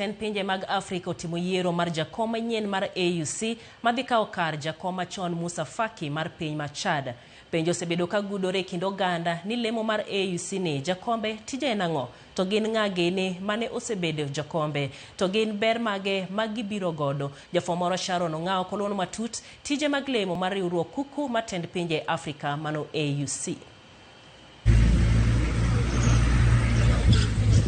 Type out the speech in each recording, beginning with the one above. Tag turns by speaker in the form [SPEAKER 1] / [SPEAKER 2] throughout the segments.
[SPEAKER 1] Jotend pinje mag Afrika otimo yiero mar jakom manyien mar AUC madhi kawo kar jakom machon Musa Faki mar piny ma Chad. Penjo osebedo ka gudore e kind oganda ni lemo mar AUC ni jakombe tije en ang'o? To gin ng'a gini mane osebedo jokombe? To gin ber mage ma gibiro godo? Jafwambo moro Sharon Ong'awo kolwono matut tije mag lemo mar riwruok kuku mar tend pinje Afrika mano AUC.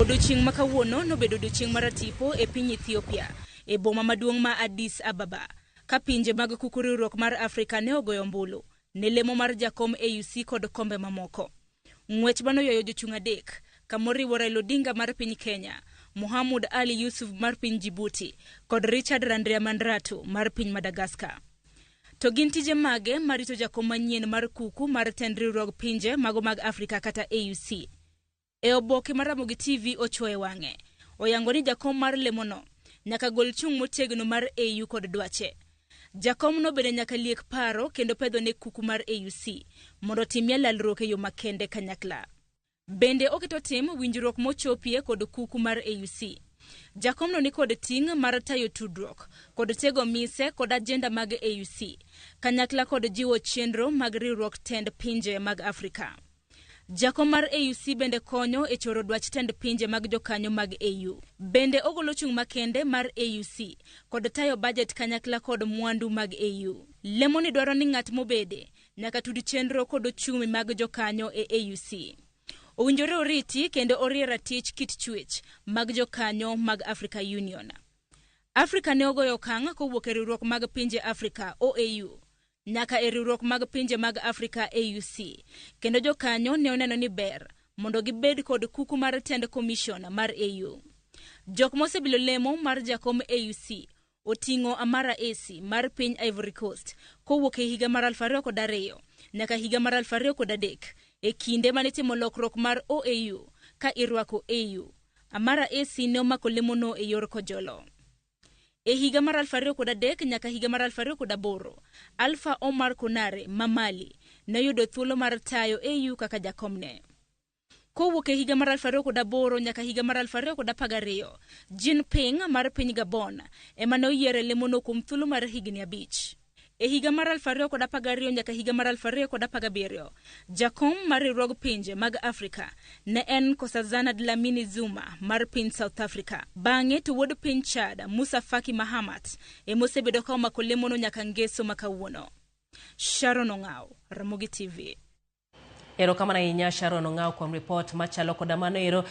[SPEAKER 2] Odiochieng' ma kawuono nobedo odiochieng' maratipo e piny Ethiopia, e boma maduong' ma Addis Ababa, ka pinje mag kuku riwruok mar Afrika ne ogoyo ombulu ne lemo mar jakom AUC kod kombe mamoko. Ng'wech manoywayo jochung' adek, kamoriwo Raila Odinga mar piny Kenya, Mohamud Ali Yusuf mar piny Djibouti kod Richard Randriamandrato mar piny Madagascar. To gin tije mage marito jakom manyien mar kuku mar tend riwruog pinje mago mag Afrika kata AUC? E oboke ma Ramogi TV ochuoyo e wang'e, oyango ni jakom mar lemono nyaka gol chung' motegno mar AU kod dwache. Jakomno bende nyaka liek paro kendo pedho ne kuku mar AUC mondo otimie lalruok e yo makende kanyakla. Bende oketo tim winjruok mochopie kod kuku mar AUC. Jakomno ni kod ting' mar tayo tudruok kod tego mise kod ajenda mag AUC kanyakla kod jiwo chenro mag riwruok tend pinje mag Afrika. Jakom mar AUC bende konyo e choro dwach tend pinje mag jokanyo mag AU. Bende ogolo chung' makende mar AUC kod tayo bajet kanyakla kod mwandu mag AU. Lemoni dwaro ni ng'at mobede nyaka tud chenro kod ochumi mag jokanyo e AUC. Owinjore oriti kendo orie ratich kit chwech mag jokanyo mag Africa Union. Afrika ne ogoyo okang' kowuok e riwruok mag pinje Afrika OAU nyaka e riwruok mag pinje mag Afrika AUC, kendo jokanyo ne oneno ni ber mondo gibed kod kuku mar tend commission mar AU. Jok mosebilo lemo mar jakom AUC oting'o Amara Essy mar piny Ivory Coast kowuok e higa mar 2002 nyaka higa mar 2003 e kinde mane itimo lokruok mar OAU ka irwako AU. Amara Essy ne omako lemono e yor kojolo. E higa mar 2003 nyaka higa mar 2008, Alpha Omar Konare ma Mali ne oyudo thuolo mar tayo AU kaka jakomne. Kowuok e higa mar 2008 nyaka higa mar 2012, Jean Ping mar piny Gabon ema ne oyier e lemono kuom thuolo mar higni abich. E higa mar 2012 nyaka higa mar 2017, jakom mar riwruog pinje mag Afrika ne en Nkosazana Dlamini Zuma mar piny South Africa. Bang'e to wuod piny Chad Musa Faki Mahamat ema osebedo ka omako lemono nyaka ngeso ma kawuono. Sharon Ong'aw, Ramogi TV.
[SPEAKER 1] Erokamano ahinya Sharon Ong'aw kuom ripot machalo koda mano ero.